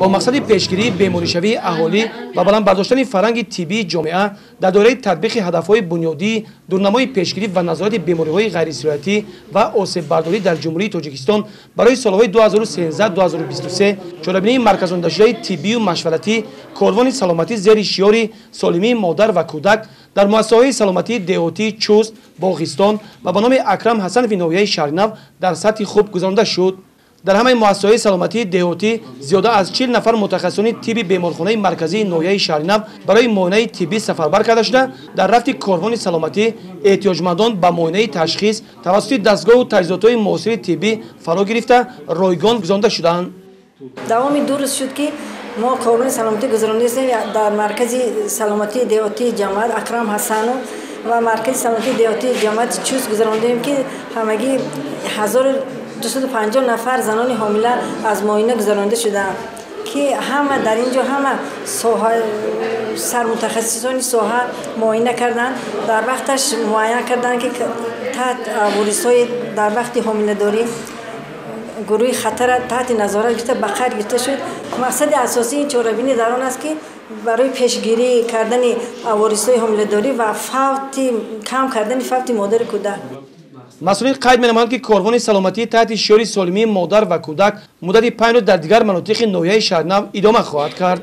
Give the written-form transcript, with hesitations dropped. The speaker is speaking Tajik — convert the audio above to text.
Бо мақсади пешгирии беморишавии аҳолӣ ва баланд бардоштани фарҳанги тиббии ҷомеа дар доираи татбиқи ҳадафҳои бунёдии дурнамои пешгирӣ ва назорати бемориҳои ғайрисироятӣ ва осеббардорӣ дар Ҷумҳурии Тоҷикистон барои солҳои 2013-2023, чорабинии марказондашудаи тиббию машваратӣ «Корвони саломатӣ» зери шиёри «Солимии модар ва кӯдак» дар муассисаҳои саломатии деҳотии Чуст, Боғистон ва ба номи Акрам Ҳасанови ноҳияи Шаҳринав дар сатҳи хуб гузаронда шуд. Дар ҳамаи муассисаҳои саломатии деҳотӣ зиёда аз 40 нафар мутахассисони тибби беморхонаи марказии ноҳияи Шаҳринав барои муоинаи тиббӣ сафарбар карда шуда, дар рафти корвони саломатӣ эҳтиёҷмандон ба муоинаи ташхис тавассути дастгоҳу таҷҳизотҳои муосири тиббӣ фаро гирифта, ройгон гузаронда шуданд. Давоми 2 рӯз шуд, ки мо корвони саломатӣ гузарондастем дар маркази саломатии деҳотии ҷамоат Акрам Ҳасанов ва маркази саломатии деҳотии ҷамоати Чуст гузарондем, ки ҳамагӣ 1250 нафар занони ҳомила аз муоина гузаронда шудаанд, ки ҳама дар ин ҷо ҳама соҳа сармутахассисони соҳа муоина карданд, дар вақташ муайян карданд, ки таҳт ворисҳои дар вақти ҳомиладорӣ гурӯҳи хатара таҳти назорат гирифта, ба қайд гирифта шуд. Мақсади асосии ин чорабинӣ дар он аст, ки барои пешгирӣ кардани аворисҳои ҳомиладорӣ ва фавти кам кардани фавти модари кӯдак. Масъулин қайд менамоянд, ки корвони саломатӣ таҳти шиёри «Солимии модар ва кӯдак» муддати 5 рӯз дар дигар манотиқи ноҳияи Шаҳринав идома хоҳад кард.